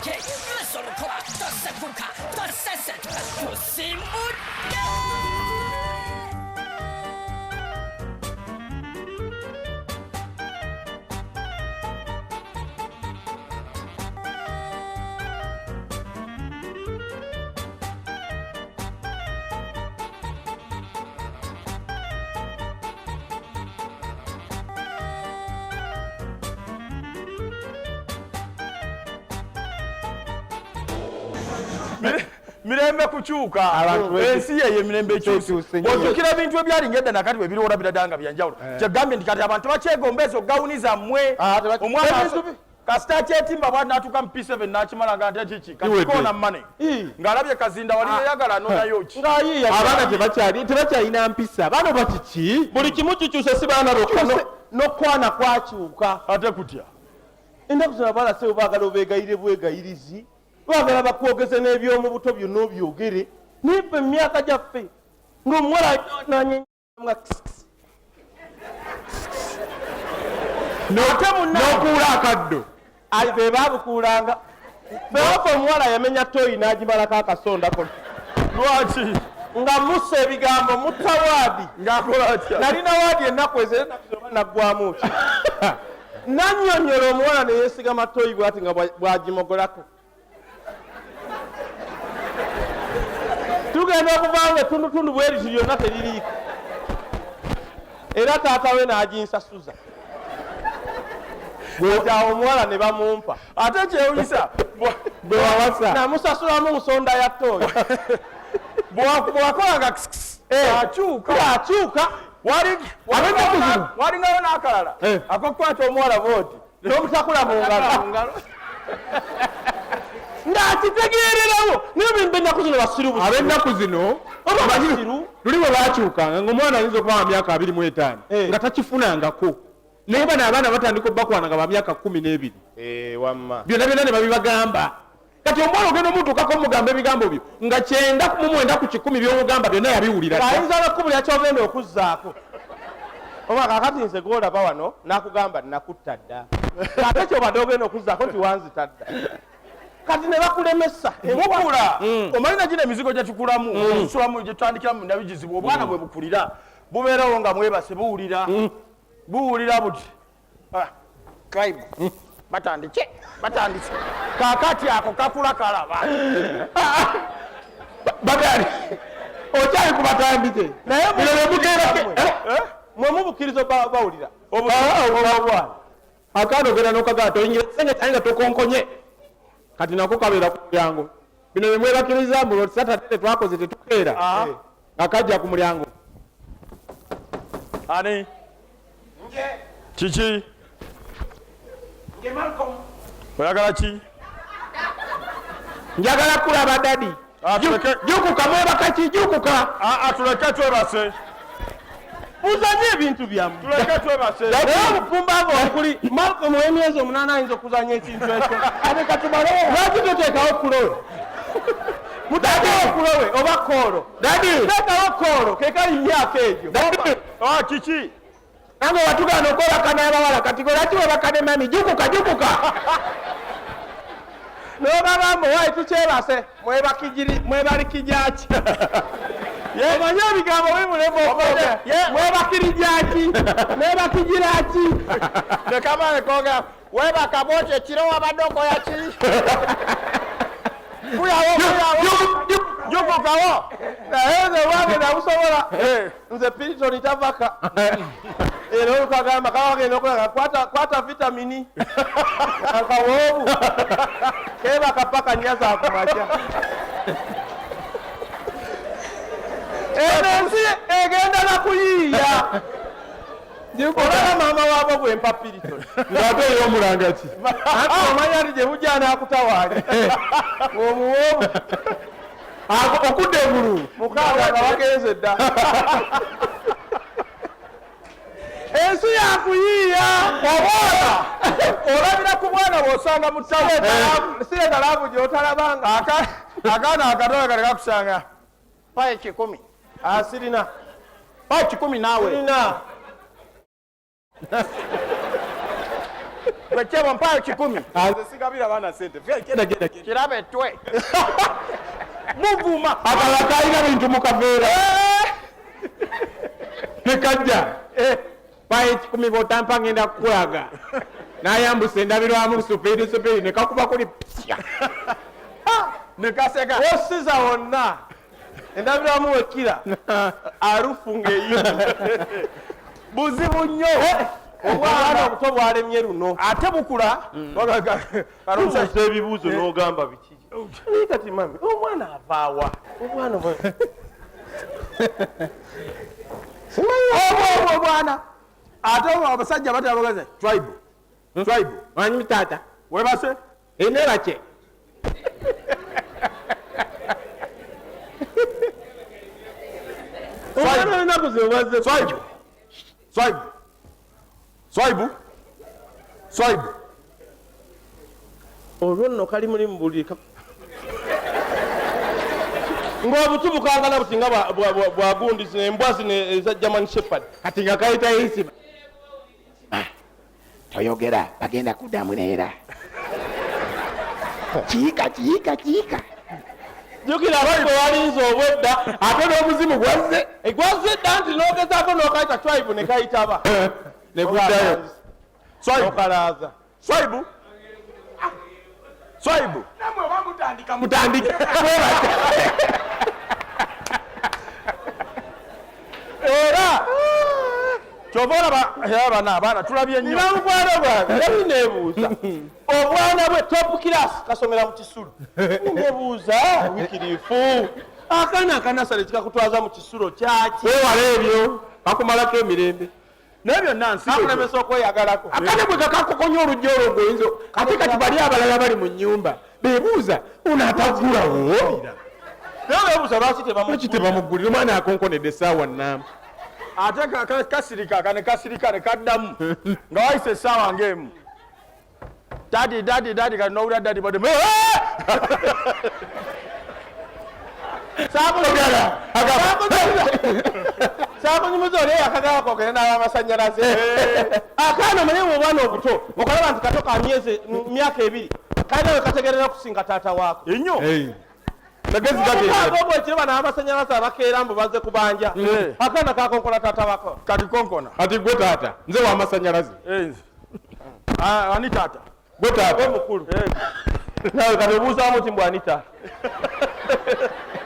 Tutandike masa olukoba tosekuka tosesetuka tusimbudde. Mirembe kukyuka. Abantu Ensi yeyo emirembe ekyuse. Ekyuse nnyo. Ojjukira ebintu ebyalinga edda nakati bwe biriwo olabira ddala nga byanjawulo. Kyegambye nti kati abantu bakyegomba ezo gawuni zammwe. Ah, Omwana ebintu kasita akyetimba bwati n'atuuka mu P7 n'akimala nga nti kiki kati Kiwedde. koona mane ng'alabye kazinda wali yeyagala anonayo ki. Ng'ayiiya. Abaana tebakyalina mpisa, baana oba kiki? Buli kimu kikyuse, si baana bokka, n'okwana kwakyuka. Ate kutya? Ennaku zino abaana sebo baagala obeegayire bwegayirizi, baagala bakwogeze n'ebyomu buto byonna obyogere. Naye ffe mu myaka gyaffe ng'omuwala nanye nga kisikisi. Ate munna N'okuula akaddo. Ayi, be baabukuulanga. Ffe waffe omuwala yamenya toyi n'agimalako akasonda konna. Lwaki? Nga mussa ebigambo, mutta waadi. Ng'akola atya? Nalina waadi ennaku ezo, era ennaku zino oba naggwamu ki? Nannyonnyola omuwala ne yeesigama toyi bw'ati nga bw'agimogolako. Tugenda okuvaawo nga ettundutundu bwe liti lyonna teririiko. Era taata we n'aginsasuza. Kati awo omuwala ne bamumpa. Ate kyewunyisa Bwe wawasa. Namusasulamu nsonda ya ttooyi. Bwe wakolanga kisikisi, akyuka. Akyuka. Ab'ennaku zino. Walingayo n'akalala akokukwata omuwala bwoti N'omutakula mu ngalo. Ng'akitegeererawo. Naye bwe ennaku zino basiru busiru. Ab'ennaku zino Oba basiru. Luli bwe bakyukanga ng'omwana ayinza okuba wa myaka 25 nga takifunangako, naye bano abaana batandika obbakwana nga ba myaka 12. Wamma. Byonna byonna ne babibagamba. Kati omwana ogenda omutuukako omugamba ebigambo byo nga 99 by'omugamba byonna yabiwulira dda. Ayinza n'okukubulira ky'ogenda okuzzaako. Oba kaakati nze gw'olaba wano n'akugamba nakutta dda, ate ky'obadde ogenda okuzzaako nti wanzita dda. Kati ne bakulemesa. Mukula omanyi na gino emizigo gye tukulamu, tusulamu, gye tutandikiramu nabigizibwa obwana bwe bukulira bubeerawo nga mwebase buwulira buwulira buti. Ah, tribe batandike batandise kaakati ako kakula kalaba. Bagandi okyali ku batandike. Naye Bino bye mugenda mwe mwe mubukkiriza bawulira. Obwana akaana ogenda n'okagaa toyingira kisenge kyange nga tokonkonye, kati nako kabeera ku mulyango. Bino bye mwebakiriza mbu Saturday tetwakoze tetukeera, nga kajja ku mulyango. Ani? Kiki? Oyagala ki? Njagala kulaba daddy. Ah, Jukuka, mwebaka ki? Jukuka. Ah, ah, tuleke twebase. Muzanye ebintu byammwe. Tuleke twebase. Naye obufumba bwo buli Malcolm w'emyezi 8 ayinza okuzanya ekintu ekyo. Ate katumale. Lwaki toteekawo kulowe? Muteekewo kulowe oba koolo. Daddy. Teekawo koolo ke kali myaka egyo. Daddy. Ah, kiki? Nange watugaana okwebaka n'abawala, kati gwe lwaki webaka ne mami? Jukuka, jukuka. N'obagamba owaayi tukyebase, mwebalikijaki. Omanye ebigambo bimulema okwogera. Mwebakirijaki, mwebakijiraki. Leka baana kwogera. Weebaka bw'oti ekiro wabadde okola ki? Kuyawo, kuyawo. Jukukawo. Naye nze obwange nabusobola. Nze Piritoni tavaka. Era olukagamba kaba kagenda okulaga kwata vitamini. Akawoobu. Keebaka paka nnya za kumakya. Eno ensi egenda na kuyiiya. Olaba maama waabo bwe mpa Piritoni. Ng'ate ey'omulanga ki? Anti omanya nti gye bujja n'akutawaanya. Ng'omuwoobu. Ako okudda engulu. Mukaaga nga bagenze dda. Ensi yakuyiiya. Obwana olabira ku bwana bw'osanga mu ttawuni. Sireeta laavu gy'otalabanga. Akaana akatono kati kakusanga. Pa 1,000. Ah, sirina. Pa 1,000 naawe. Sirina. Gwe kyebo mpaayo 1,000. Nze sigabira baana sente. Genda genda genda. Kirabe twe. Muvuma. Akalala kalina bintu mu kaveera. Ne kajja. Mpayo 1,000 bw'otampa ngenda kukulaga. N'ayambusa endabirwamu supiidi supiidi ne kakuba kuli pya. Ne kaseka. Wosiza wonna endabirwamu wekira alufu ng'eyimu. Buzibu nnyo. Obwana obuto bwalemye luno. Ate bukula. Buuza ebibuuzo n'ogamba biki. Naye kati mami omwana avaawa? Obwana obwo obwana. Ate abasajja batera bagaze tribe. Tribe. Manyi taata. Webase? Enera kye. Omwana ennaku zino bwazze. Swaibu. Swaibu. Swaibu. Swaibu. Olwo nno kali muli mu buliri ng'obutu bukangana buti nga bwa gundi zino embwa zino eza German Shepherd. Kati nga kayita Isima. Toyogera bagenda kuddamu neera. Kiika kiika kiika. Jjukira bwe walinze obwedda ate n'obuzimu gwazze. Gwazze dda nti n'ogezaako n'okayita tribe ne kayitaba. Ne guddayo. Swaibu. N'okalaaza. Swaibu. Swaibu. Namwe oba mutandika mutandike. Era kyova olaba abaana abaana tulabye nnyo. Nina mukwano gwange nali neebuuza obwana bwe top class kasomera mu kisulo. Neebuuza wikirifu akaana akanasale kikakutwaza mu kisulo kyaki? Weewala ebyo kakumalako emirembe. Naye byonna nsi kakulemesa okweyagalako. Akaana bwe kakakokonya oluggi olwo gwoyinza ate kati bali abalala bali mu nnyumba beebuuza ono ataggulawo. Naye beebuuza lwaki tebamuggulira omwana akonkonedde essaawa nnamba. Ate kasirika kane kasirika ne kaddamu nga wayise essaawa ng'emu. Dadi dadi dadi kati n'owulira dadi bode. Saakunyumiza oli eyakagala kwogere n'abamasannyalaze. Akaana omanyi mu bwana obuto okalaba nti kato ka myezi myaka 2 kalina we kategeerera okusinga taata waako. Ennyo. Omukaaga ogwo ekiro bano abamasannyalaze abakeera mbu bazze kubanja. Akaana kakonkola taata waako. Kati konkona. Kati gwe taata nze w'amasannyalaze. Ani taata? Gwe taata. Mukulu. Nawe kati obuuzaamu nti mbu ani taata?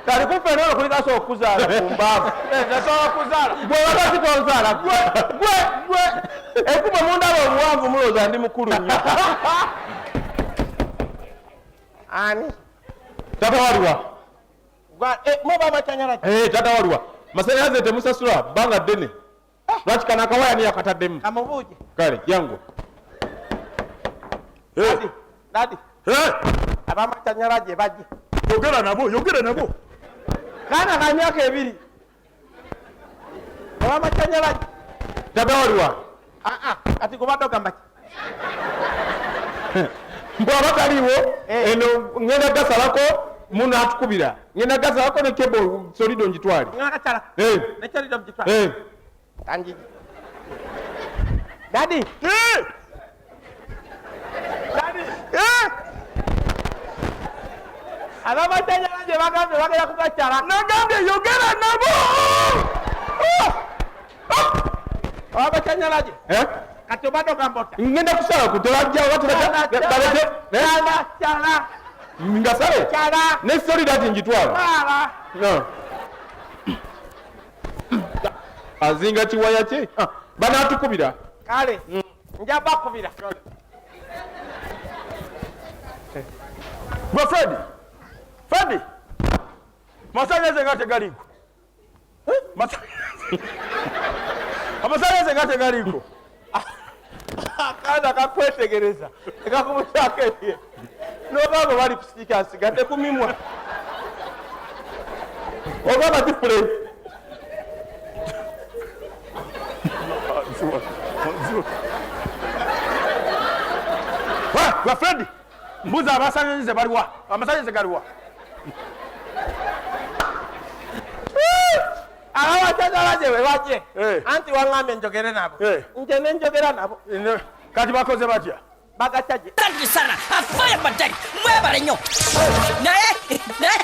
Kati ku ffenna olwo kuliko asobola okuzaala ku mbaavu. Nasobola kuzaala. Gwe wakati tonzaala. Gwe, gwe, gwe. Ekkubo mundaba obuwanvu mulowooza ndi mukulu nnyo. Ani? Taata waliwa? Muba amasannyalaze. Taata waliwa? Masannyalaze temusasula bbanga ddene. Lwaki kano akawaya niye akataddemu? Kamubuuje. Kale, jangu. Dadi, dadi. Abamasannyalaze bajje. Yogera nabo, yogera nabo. Kaana ka myaka 2. Abamasannyalaze. Taata waliwa? Kati gwe badde ogamba ki? Bw'aba taliiwo, eno ngenda gasalako munaatukubira. Ngenda gasalako ne cable solido ngitwale. Ngenda gasalako. Ne solido ngitwale. Kanjiji. Daddy. Daddy. Abamasannyalaze bagambye bagenda kugakyala. Nagambye yogera nabo. Abamasannyalaze. Kati obadde ogamba otya? Ngenda kusala ku tebajja oba tebajja. Kyala, kyala. Ngasale? Kyala. Ne solido ati ngitwala. Twala. No. Azinga kiwaya kye? Banaatukubira. Kale, nja bakubira. Gwe Fred. Fred. Masannyalaze nga tegaliiko. Amasannyalaze nga tegaliiko. Akaana kakwetegereza tekakubuzaako ebye. N'ogamba bali ku siika asigadde ku mimwa. Ogamba ti Fred. Gwe Fred, mbuza amasannyalaze baliwa? Amasannyalaze galiwa? Abamasannyalaze bwe bajje. Anti waŋŋambye njogere nabo. Nje ne njogera nabo. Kati bakoze batya? Bagacaje. Asante sana. Afaya badai. Mwebale nnyo. Naye naye.